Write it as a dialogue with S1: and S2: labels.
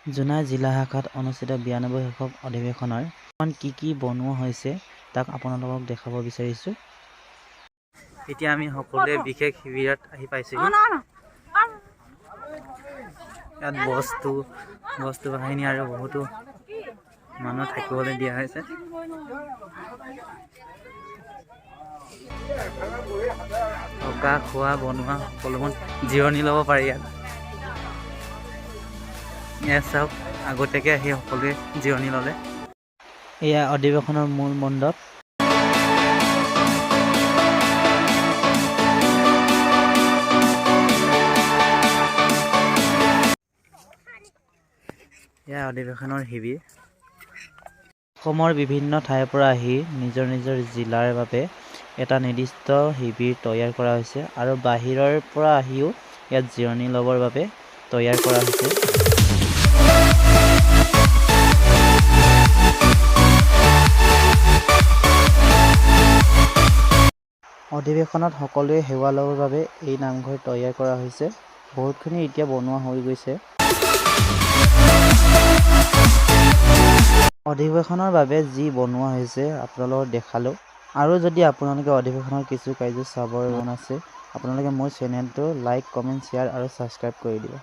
S1: জোনাই জিলা শাখাত অনুষ্ঠিত 92 সংখ্যক অধিৱেশনৰ কি কি বনোৱা হৈছে, তাক আপোনালোকক দেখাব বিচাৰিছোঁ। এতিয়া আমি সকলোৱে বিশেষ শিবিৰত আহি পাইছোঁহি। ইয়াত বস্তু বস্তু বাহিনী আৰু বহুতো মানুহ থাকিবলৈ দিয়া হৈছে। থকা, খোৱা, বনোৱা সকলোবোৰ জিৰণি ল'ব পাৰি ইয়াত। ইয়াত চাওক, আগতীয়াকৈ আহি সকলোৱে জিৰণি ল'লে। এয়া অধিৱেশনৰ মূল মণ্ডপ। এয়া অধিৱেশনৰ শিবিৰ। অসমৰ বিভিন্ন ঠাইৰ পৰা আহি নিজৰ নিজৰ জিলাৰ বাবে এটা নিৰ্দিষ্ট শিবিৰ তৈয়াৰ কৰা হৈছে আৰু বাহিৰৰ পৰা আহিও ইয়াত জিৰণি ল'বৰ বাবে তৈয়াৰ কৰা হৈছে। অধিৱেশনত সকলোৱে সেৱা ল'বৰ বাবে এই নামঘৰ তৈয়াৰ কৰা হৈছে। বহুতখিনি এতিয়া বনোৱা হৈ গৈছে। অধিৱেশনৰ বাবে যি বনোৱা হৈছে, আপোনালোকক দেখালোঁ। আৰু যদি আপোনালোকে অধিৱেশনৰ কিছু কাৰ্য চাবৰ মন আছে, আপোনালোকে মোৰ চেনেলটো লাইক, কমেণ্ট, শ্বেয়াৰ আৰু ছাবস্ক্ৰাইব কৰি দিব।